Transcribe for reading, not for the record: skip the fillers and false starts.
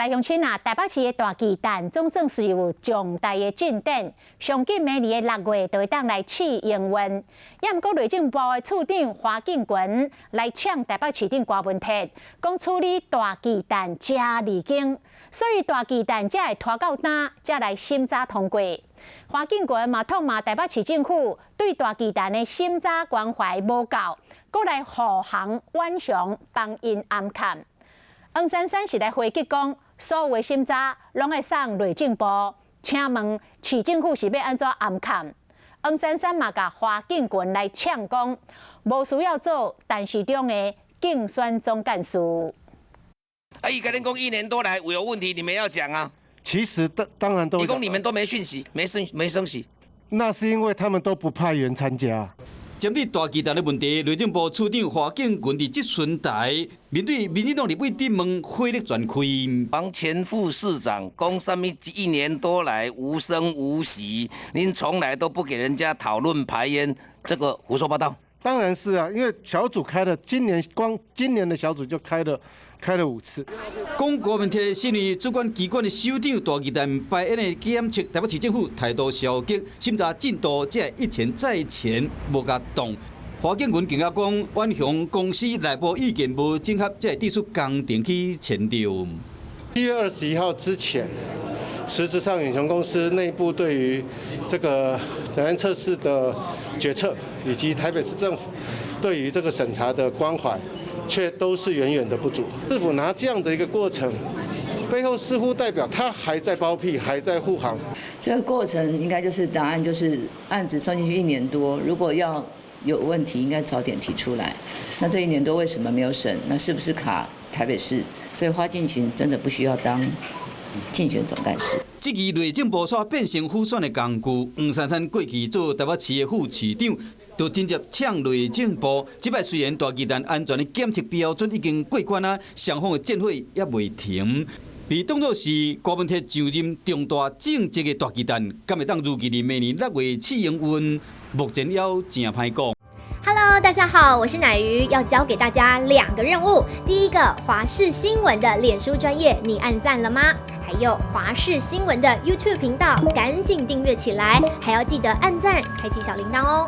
來鄉親啊，台北市的大巨蛋總算是有重大的進展，上緊明年的6月就會當來試營運。也毋過內政部的次長華敬群來嗆台北市長柯文哲，講處理大巨蛋誠離經，所以大巨蛋才會拖到今才來審查通過。華敬群嘛痛罵台北市政府對大巨蛋的審查關懷無夠，閣來護航遠雄幫𪜶掩崁。黃珊珊是來回擊講，所有的審查攏愛送內政部，請問市政府是欲按怎掩崁？黃珊珊嘛共華敬群來嗆講，無需要做陳時中的競選總幹事。啊，伊共恁講一年多來有問題，你們要講啊。其實當當然都。你講你們都沒訊息，沒聲沒聲息。那是因為他們都不派員參加。針對大巨蛋的問題，內政部次長華敬群佇質詢台面對民進黨立委質問，火力全開。黃前副市長講啥物一年多來無聲無息，恁從來都不給人家討論排煙，這個胡說八道。當然是啊，因為小組開了，今年光今年的小組就開了5次。講柯文哲身為主管機關的首長，大巨蛋排煙的檢測，台北市政府態度消極，審查進度才會一延再延，無共動。華敬群更加講，遠雄公司內部意見無整合，才會致使工程去延掉。7月21號之前，實質上遠雄公司內部對於這個檢驗測試的決策，以及台北市政府對於這個審查的關懷，卻都是遠遠的不足。市府拿這樣的一個過程，背後似乎代表他還在包庇，還在護航。這個過程應該就是答案，就是案子送進去一年多，如果要有問題，應該早點提出來。那這一年多為什麼沒有審？那是不是卡台北市？所以花敬群真的不需要當競選總幹事。這支內政部煞變成輔選的工具，黃珊珊過去做台北市的副市長，就直接嗆內政部。這擺雖然大巨蛋安全的檢測標準已經過關啊，雙方的戰火猶未停。被當作是柯文哲上任重大政績的大巨蛋，敢會當如期佇明年6月試營運？目前猶誠歹講。 Hello，大家好，我是乃瑜，要交給大家兩個任務。第一個，華視新聞的臉書專頁，你按讚了嗎？還有華視新聞的 YouTube 頻道，趕緊訂閱起來，還要記得按讚，開啟小鈴鐺哦。